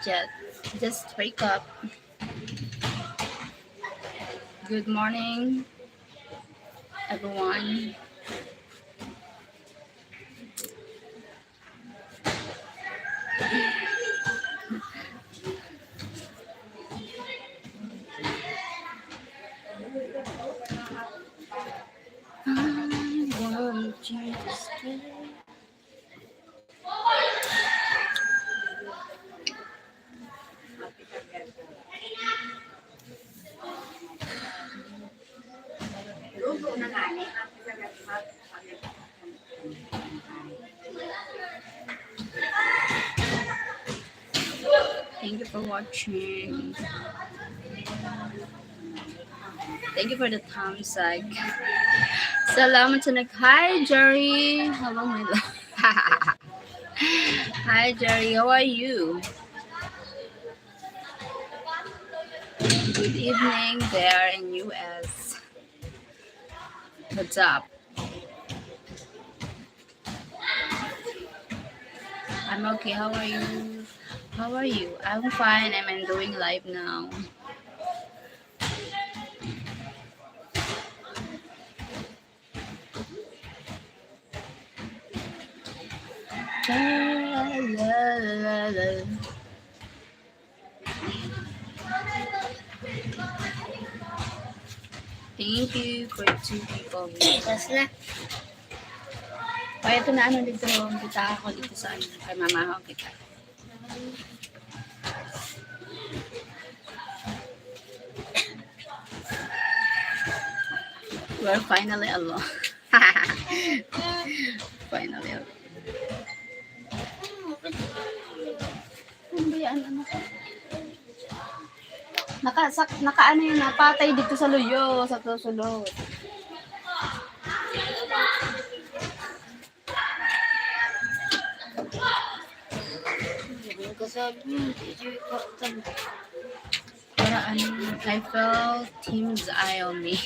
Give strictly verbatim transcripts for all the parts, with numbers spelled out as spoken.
yet. Just wake up. Good morning, everyone. I want you to stay. Thank you for watching. Thank you for the thumbs up. Salamat sa nag-, hi, Jerry. Habang may la-, hi, Jerry. How are you? Good evening there in U S. What's up? I'm okay. How are you? How are you? I'm fine. I'm doing live now. La, la, la, la. Thank you for two people. Tapos na. Kaya ito na ano dito, kita ako dito sa ano, kay mamahaw kita. We're finally alone. Finally alone. Ano ba yan? Ano ka? Naka-, sa-, naka-ano yun, napatay dito sa luyo, sa susulod. Ano ka sabi? Para ano, I felt team's eye on me.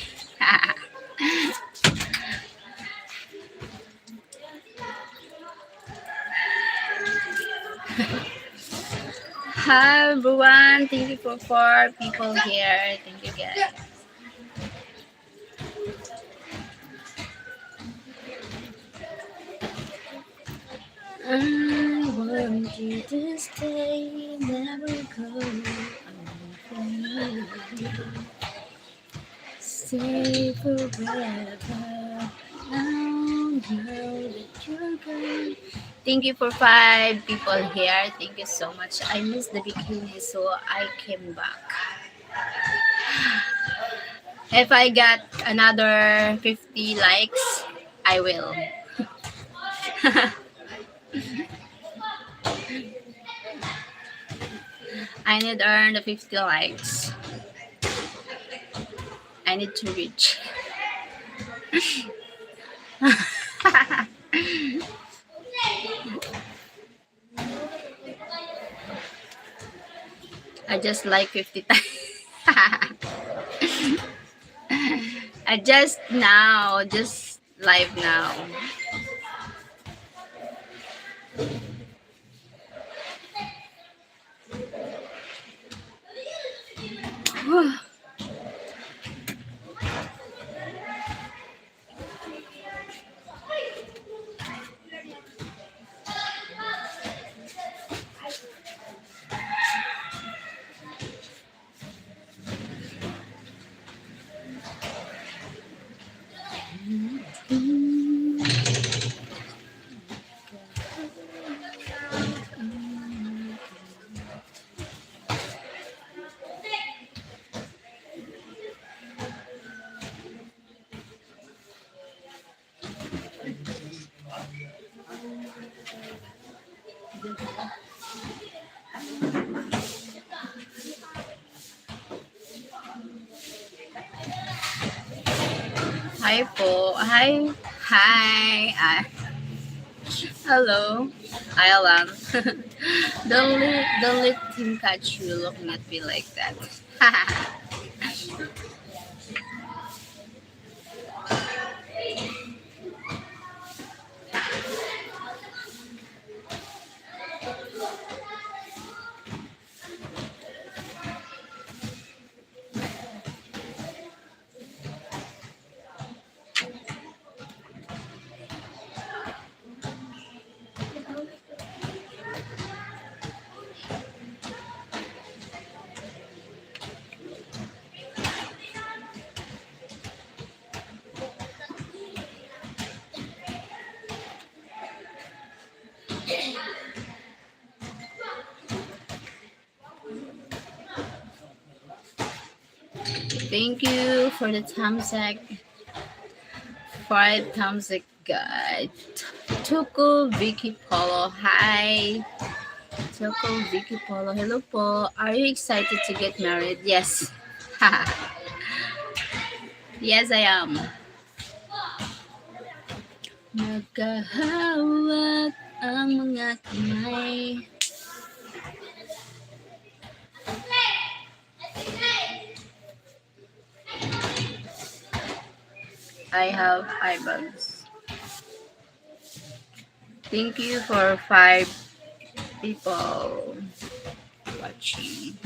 Hi everyone, thank you for four people here. Thank you guys. I want you to stay, never go away. Stay forever. I know that you're gone. Thank you for five people here. Thank you so much. I missed the beginning, so I came back. If I got another fifty likes, I will. I need earn the fifty likes. I need to reach. I just like fifty times. I just now, just live now. Hi po. Hi. Hi. Ah. Hello. Hi, Alan. Don't let, don't let him catch you looking at me like that. Thank you for the thumbs up. Five thumbs up, guys. Tuko Vicky Polo. Hi. Tuko Vicky Polo. Hello po. Are you excited to get married? Yes. Yes, I am. Magkahawak ang mga kamay. I have eyebags. Thank you for five people watching.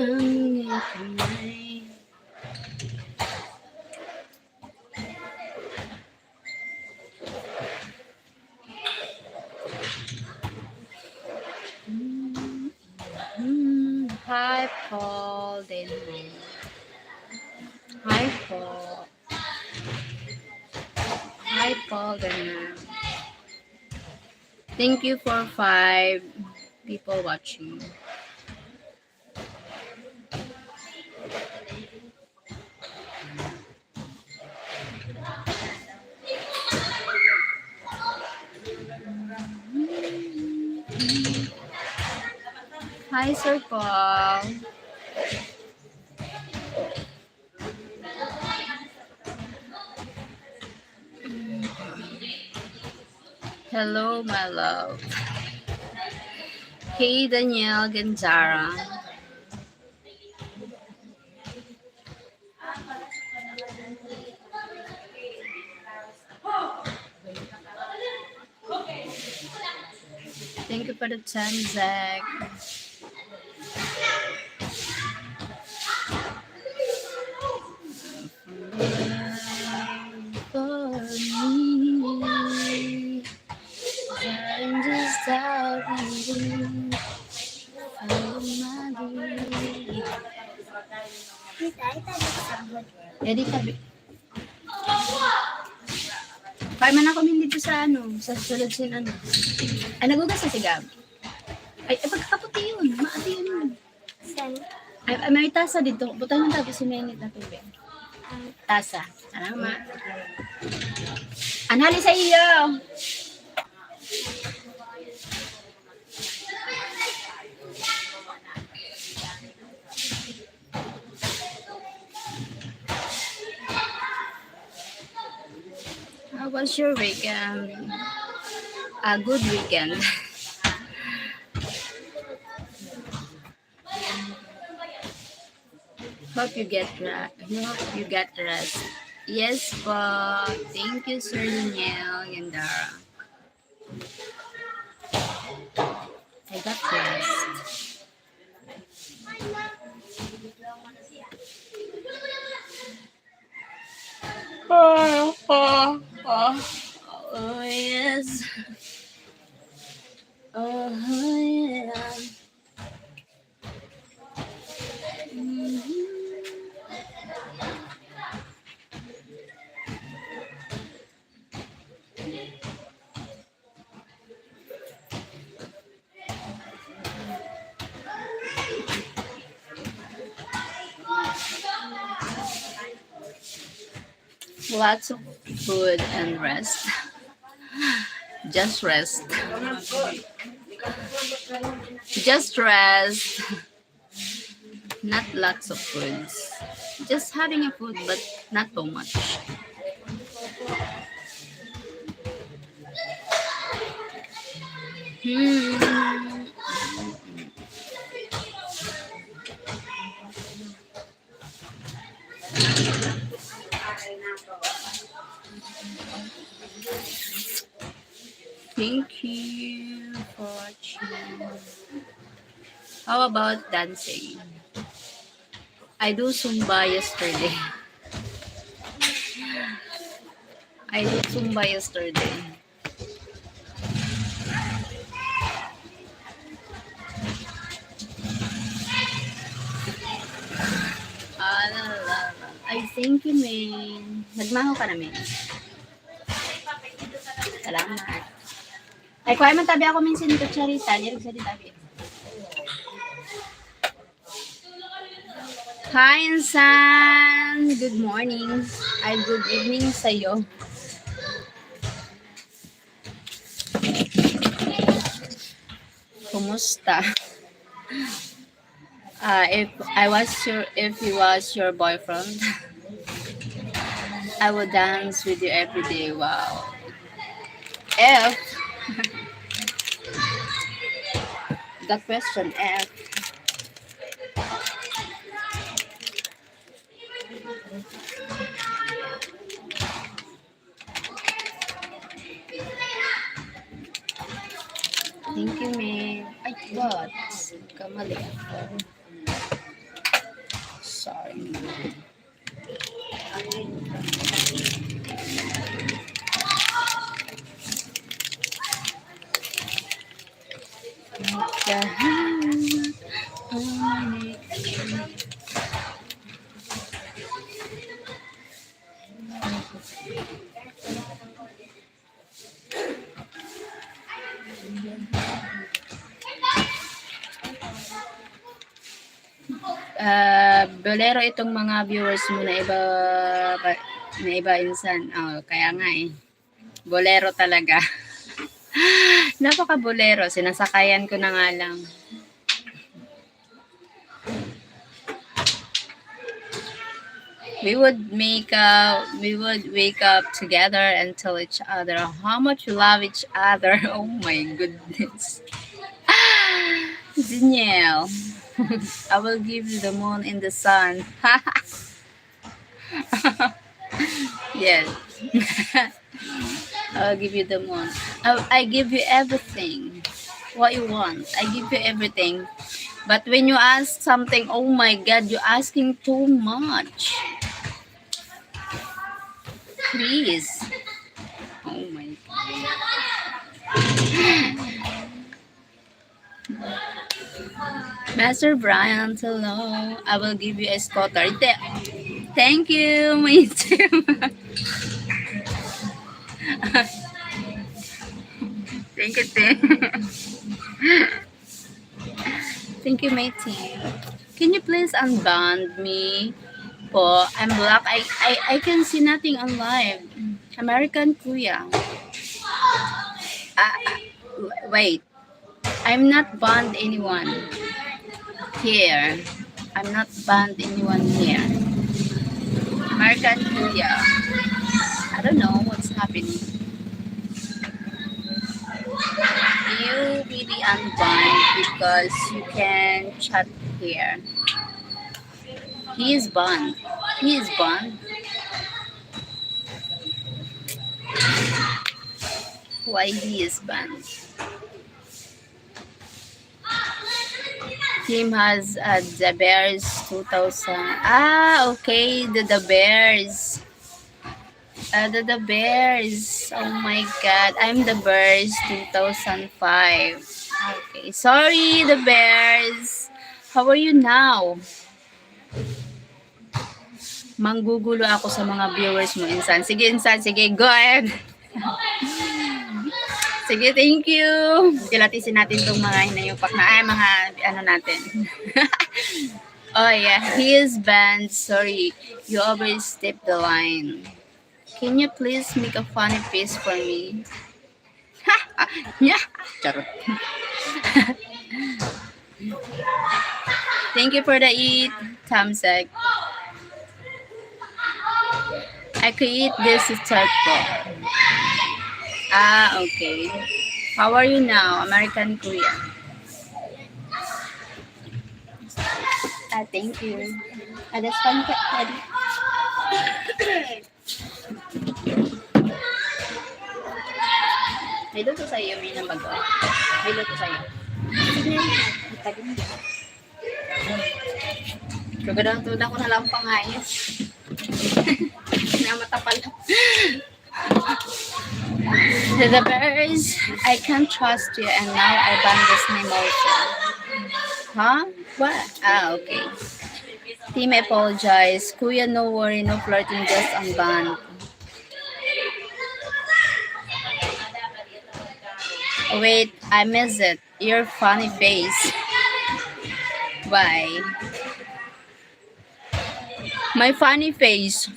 Ang iyong kamay. Mm, hi, Paul Denman. Hi, Paul. Hi, Paul Denman. Thank you for five people watching. Hi, Sir Paul. Hello, my love. Hey, Danielle Ganjara. Thank you for the ten, Zach. For me, I'm just out waiting for my baby. Dito, ito, ito, ito. Ready, tabi. Kaya man ako min dito sa ano, sa sulod sin ano. Ay, nagugas na si Gab. Ay, ay, pagkakaputi yun. Maati yun. Saan? Ay, ay, may tasa dito. Butang ng tabi si Menit na tubig. Tasa. Salamat. Anhali sa iyo. How was your weekend? A good weekend. Hope you get ra-, hope you get rest. Yes po. Thank you, Sir Liniel Gandara. I got rest. Ah, ah, ah. Oh, yes. Oh, yeah. Mm-hmm. Lots of food and rest. Just rest. Just rest. Not lots of foods. Just having a food, but not too much. Hmm. Thank you for watching. How about dancing? I do Zumba yesterday. I do Zumba yesterday. Ah, la, la, la. Ay, thank you, Min. Nagmaho ka na, Min. Salamat. Ay, kuha man tabi ako minsan ni Kutsarita. Nirigsa di tabi. Hi, Insan! Good morning. Ay, good evening sa'yo. Kumusta? Ah, if I was your, if he was your boyfriend, I would dance with you every day. Wow. If the question, if Thank you, Min. Ay, what? Kamali ako. Sorry. Ah, bolero itong mga viewers mo na iba, na iba, Insan. Oh, kaya nga eh. Bolero talaga. Napaka-bolero. Sinasakayan ko na nga lang. We would make up, we would wake up together and tell each other how much we love each other. Oh my goodness. Danielle, I will give you the moon and the sun. Yes. I'll give you the moon. I, I give you everything. What you want, I give you everything. But when you ask something, oh my God, you're asking too much. Please. Oh my God. Master Brian, hello. I will give you a scooter. Th- Thank you, my team. Thank you, team. Thank you, my team. Can you please unban me po? I'm black. I, I, I can see nothing on live. American Kuya. Ah, w- wait. I'm not banned anyone here. I'm not banned anyone here. American Kuya. I don't know what's happening. You will be unbanned because you can chat here. He is banned. He is banned. Why he is banned? Team has uh, the Bears two thousand. Ah, okay, the, the Bears. Uh, the, the Bears. Oh my God, I'm the Bears two thousand five. Okay, sorry, the Bears. How are you now? Manggugulo ako sa mga viewers mo, Insan. Sige, Insan, sige, go ahead. Sige, thank you. Kilatisin natin tong mga hinayupak na, ay, mga ano natin. Oh, yeah. He is banned. Sorry. You overstep the line. Can you please make a funny face for me? Nya! Charot. Thank you for the eat, Tamsek. I create this is po. Ah, okay. How are you now, American Kuya? Ah, thank you. Adas pang ka, Daddy. May luto sa'yo, may nang bago. May luto sa'yo. Sige, itago mo. Suga daw, tuda ko na lang pangayos. Namatapal. To the birds, I can't trust you, and now I ban this name also. Huh? What? Ah, okay. Team, I apologize. Kuya, no worry, no flirting, just unban. Wait, I miss it. Your funny face. Why? My funny face.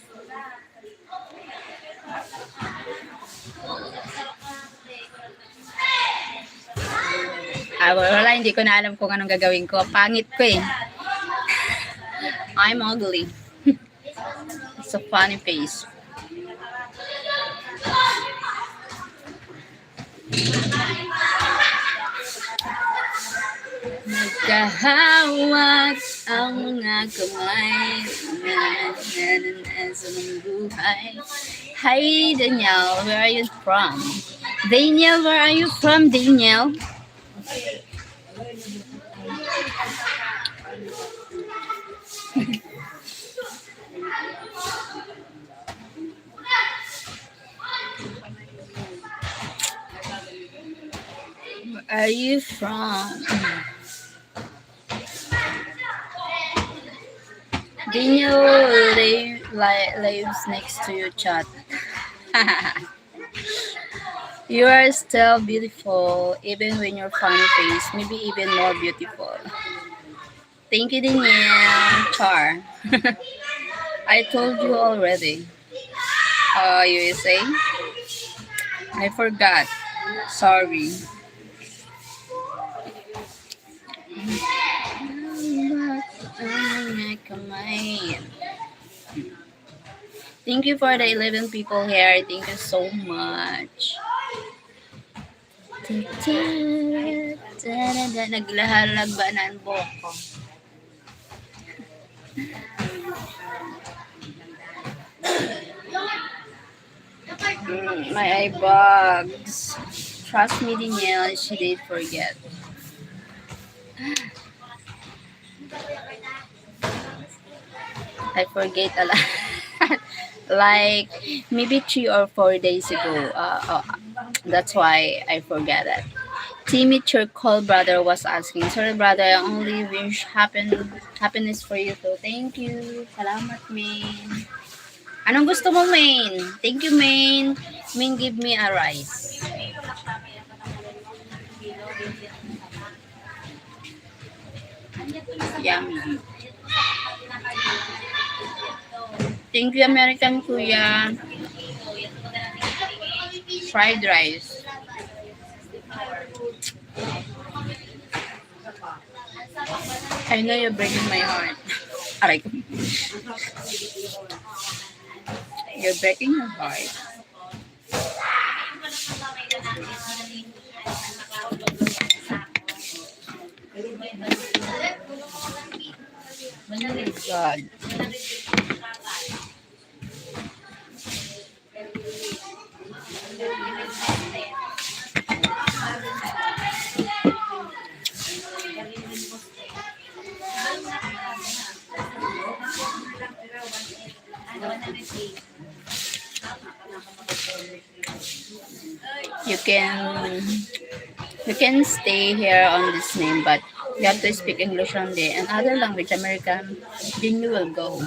Ah, wala, hindi ko na alam kung anong gagawin ko. Pangit ko eh. I'm ugly. It's a funny face. Magkahawak ang mga kamay. Na, na, na, na, sa mga buhay. Hi, Daniel. Where are you from? Daniel, where are you from, Daniel? Where are you from? Daniel li-, li-, lives next to your chat. You are still beautiful, even when your funny face, maybe even more beautiful. Thank you, Daniel. Char. I told you already. Uh, U S A? I forgot. Sorry. Thank you for the eleven people here. Thank you so much. Naglahalag ba na ang buhok ko? Mm, my eye bags. Trust me, Danielle, she did forget. I forget a lot. Like, maybe three or four days ago. Uh, uh, that's why I forget it. Timmy Churkol brother was asking, "Sorry, brother, I only wish happen-, happiness for you too." Thank you. Salamat, Min. Anong gusto mo, Min? Thank you, Min. Min, give me a rice. Yummy. Thank you, American Kuya. Fried rice. I know you're breaking my heart. Aray ko. You're breaking my heart. Oh my God. You can, you can stay here on this name, but you have to speak English only and other language, American, then you will go.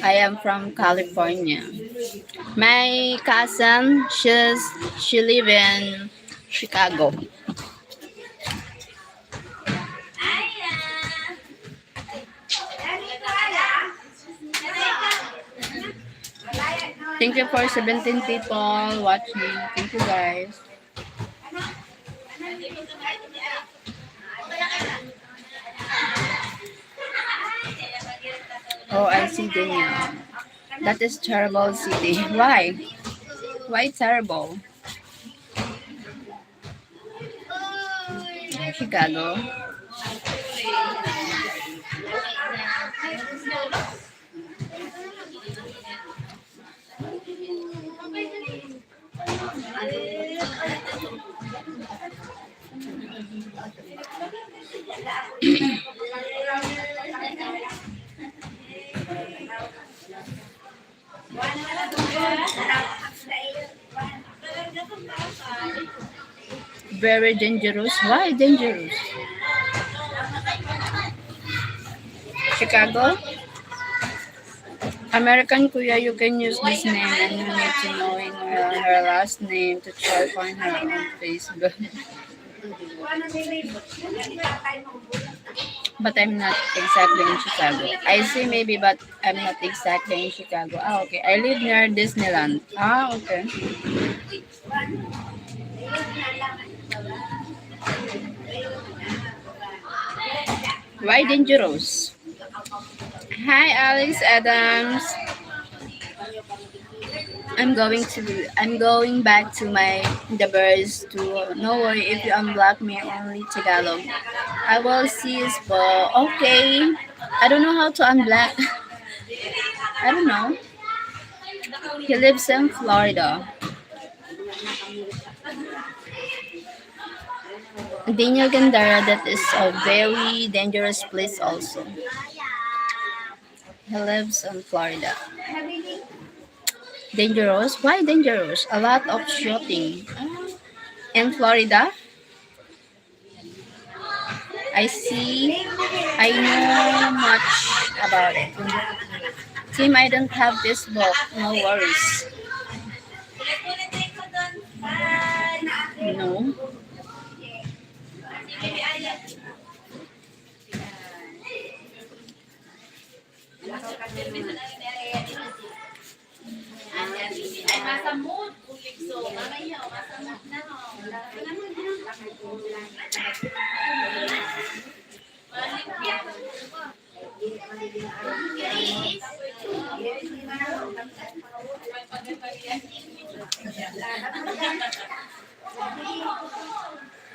I am from California. My cousin, she's she live in Chicago. Thank you for seventeen people watching. Thank you, guys. Oh, I see, Daniel. That is terrible city. Why? Why terrible? Chicago. Very dangerous. Why dangerous? Chicago? American kuya, you can use this name and you need to knowing her, her last name to try find her on Facebook. But I'm not exactly in Chicago. I see maybe, but I'm not exactly in Chicago. Ah, okay. I live near Disneyland. Ah, okay. Why dangerous? Hi, Alex Adams. I'm going to I'm going back to my the birds to no worry if you unblock me, only Tagalog. I will see you po. Okay. I don't know how to unblock. I don't know. He lives in Florida. Daniel Gandara, that is a very dangerous place also. He lives in Florida. Dangerous? Why dangerous? A lot of shooting. In Florida? I see. I know much about it. Team, I don't have this book. No worries. No. Ay, masamot. Ulig so, mamaya, masamot na, ho.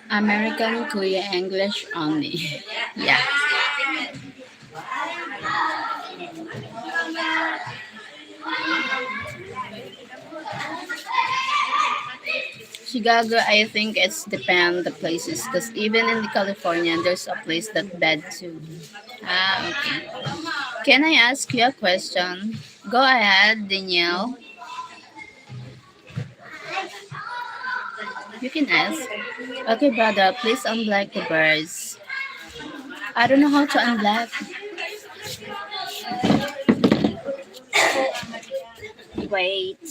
American kuya, English only. Yeah. Chicago, I think it's depend the places, 'cause even in the California, there's a place that bad too. Ah, okay. Can I ask you a question? Go ahead, Danielle. You can ask. Okay, brother, please unblock the birds. I don't know how to unblock. Wait.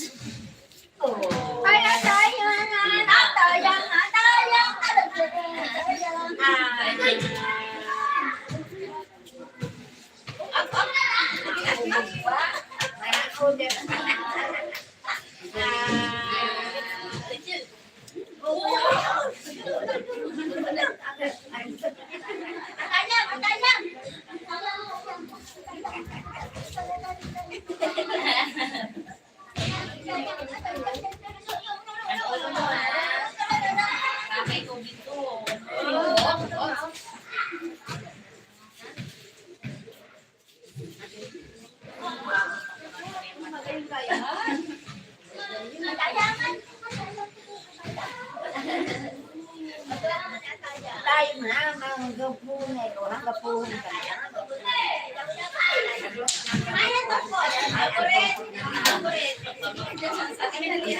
Tayo na, mga gapunay, o, hanggang puhon ka na.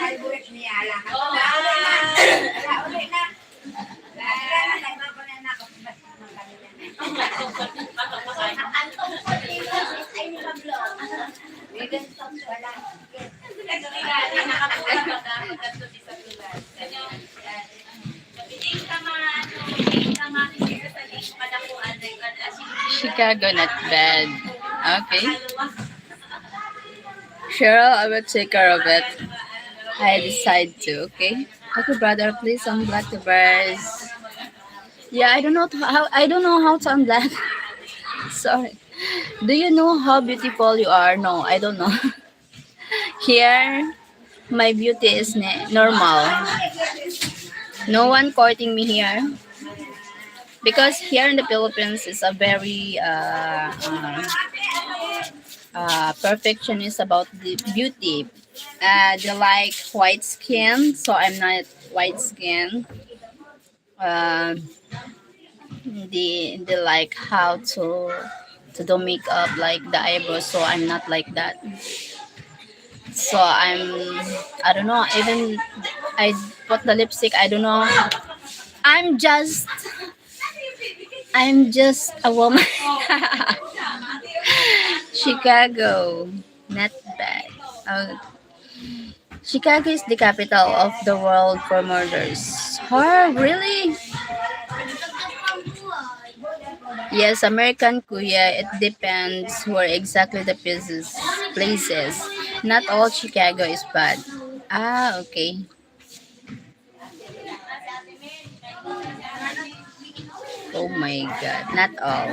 Favorite niya lang. Uli na. Uli na. Ang tungkol dito, ay ni Pablo. Chicago, not bad. Okay. Cheryl, I will take care of it. I decide to, okay? Okay, brother, please unblock the birds. Yeah, I don't know how, I don't know how to unblock. Sorry. Do you know how beautiful you are? No, I don't know. Here, my beauty is ne- normal. No one courting me here. Because here in the Philippines is a very uh, uh, uh, perfectionist about the beauty. Uh, they like white skin, so I'm not white skin. Uh, they they like how to to do makeup, like the eyebrows, so I'm not like that. So I'm, I don't know, even I put the lipstick, I don't know. I'm just I'm just a woman. Chicago, not bad. Oh. Chicago is the capital of the world for murders. Oh, really? Yes, American, kuya, it depends where exactly the places. Places. Not all Chicago is bad. Ah, okay. Oh my God, not all.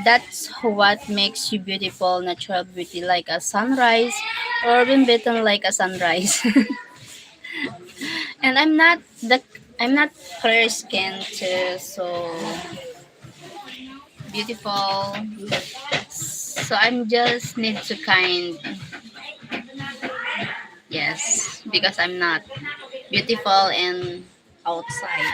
That's what makes you beautiful, natural beauty like a sunrise or being beaten like a sunrise. And I'm not the I'm not fair skin too, so beautiful. So I'm just need to kind. Yes, because I'm not beautiful and outside.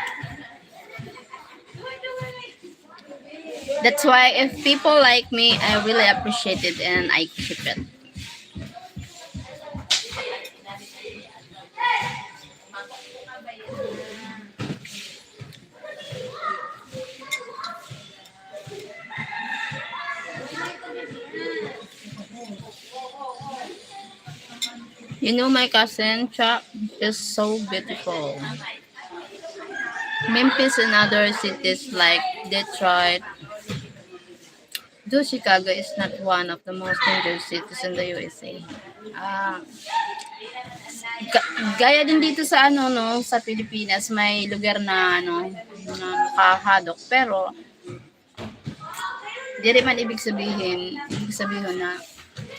That's why if people like me, I really appreciate it and I keep it. You know, my cousin, Chuck is so beautiful. Memphis and other cities like Detroit. Though Chicago is not one of the most dangerous cities in the U S A. Ah, ga- gaya din dito sa ano, no, sa Pilipinas, may lugar na ano, na nakahadok, pero diri man ibig sabihin, ibig sabihin na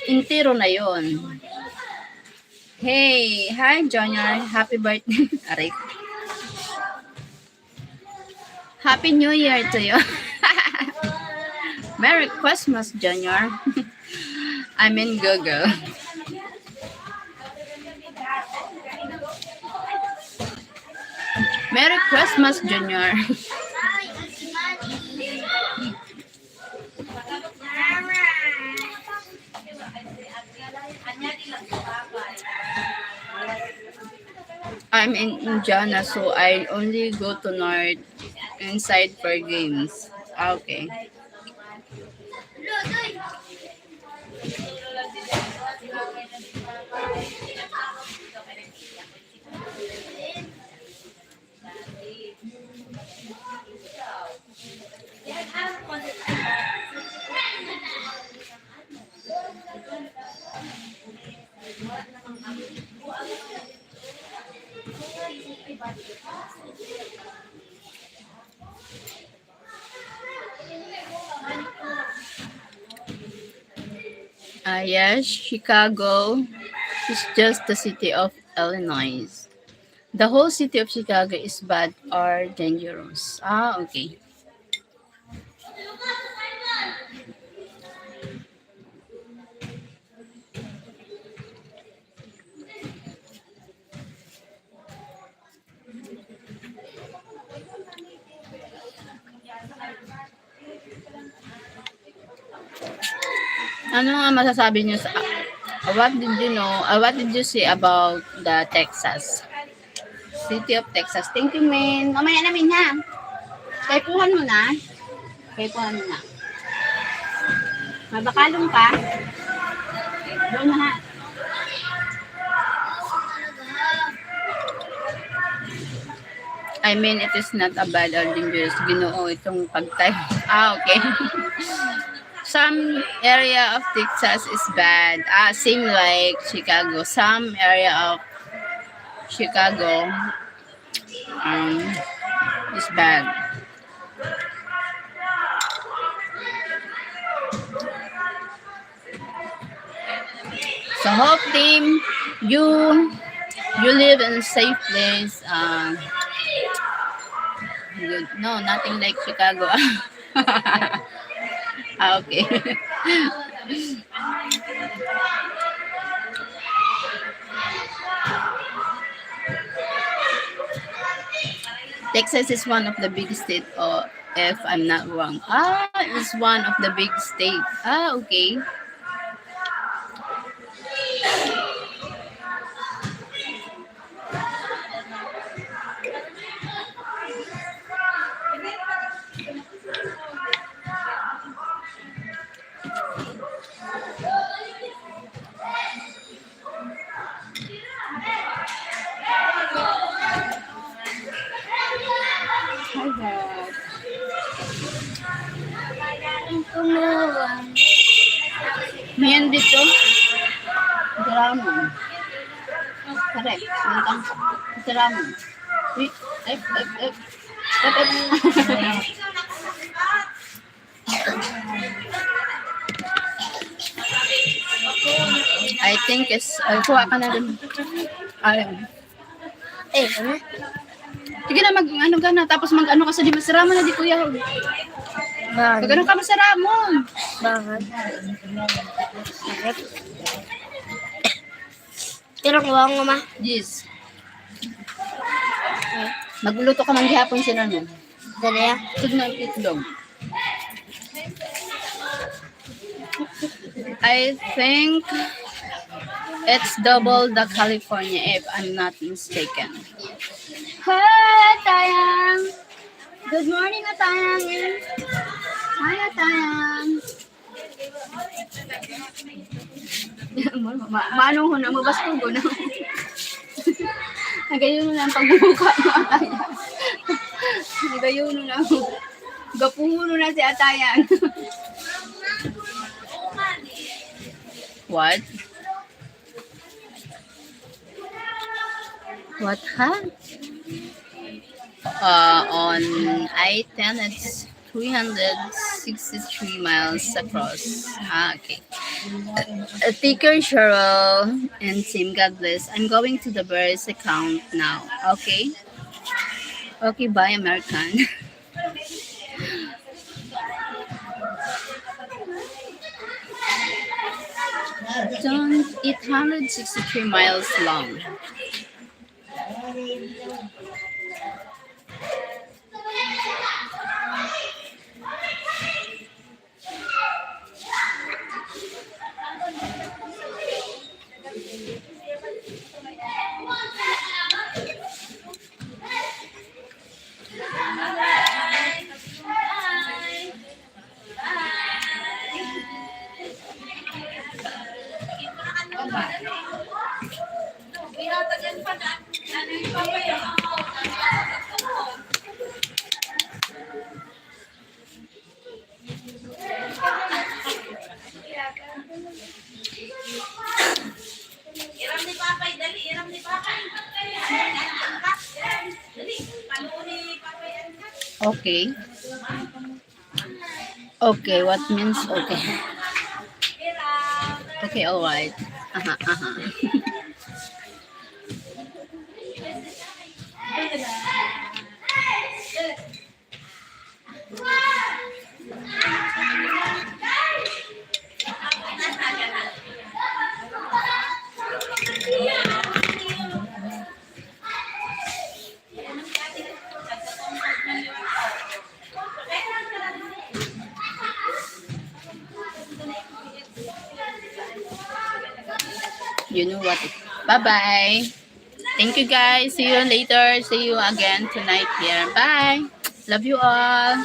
entero na yon. Hey, hi Junior, happy birthday. Aray. Happy New Year to you. Merry Christmas, Junior. I mean, Google. Merry Christmas, Junior. I'm in Indiana, so I only go to North inside for games. Ah, okay. Ah, yes, Chicago is just the city of Illinois. The whole city of Chicago is bad or dangerous. Ah, okay. Ano nga masasabi niyo sa, what did you know, uh, what did you see about the Texas? City of Texas. Thank you, Min. Mamaya na, Min, ha? Kaipuhan mo na. Kaipuhan mo na. Mabakalong ka. Doon na, ha? I mean, it is not a bad or dangerous. Ginoo, itong pagtay. Ah, okay. Some area of Texas is bad. Ah, same like Chicago. Some area of Chicago, um, is bad. So hope, team, you you live in a safe place. Uh, good. No, nothing like Chicago. Ah, okay. Texas is one of the big state, or if I'm not wrong. Ah, it's one of the big state. Ah, okay. Hi, God. Mayan dito. Ramon. Correct. Ramon. Wait. Ay, ay, ay. Ay, ay. I think it's, ay, kuha ka na din. Ay. Eh, ano? Sige na, mag, ano ka na, tapos mag, ano ka sa di masarama na di kuya. Bakit? Mag, ano ka masarama? Bakit? Bakit? Pero kuha ko, ma. Yes. Magluto ka man gihapon sa ano? Dali, ah. Ito na ang itlog. I think it's double the California, if I'm not mistaken. Hi, Atayang! Good morning, Atayang! Hi, Atayang! Ma-, ma-, maano ho na, mabaskog ho na. Nagayon na ang pagbubuka mo, Atayang. Nagayon na. Gapuhon na si Atayang. What? What, ha? Uh, on I ten, it's three hundred sixty-three miles across. Ah, okay. Uh, take care, Cheryl and team. God bless. I'm going to the Burris account now. Okay? Okay, bye, American. John, eight hundred sixty-three miles long. Okay. Okay, what means okay? Okay, all right. Aha, aha. You know what? Bye-bye. Thank you, guys. See you later. See you again tonight here. Bye. Love you all.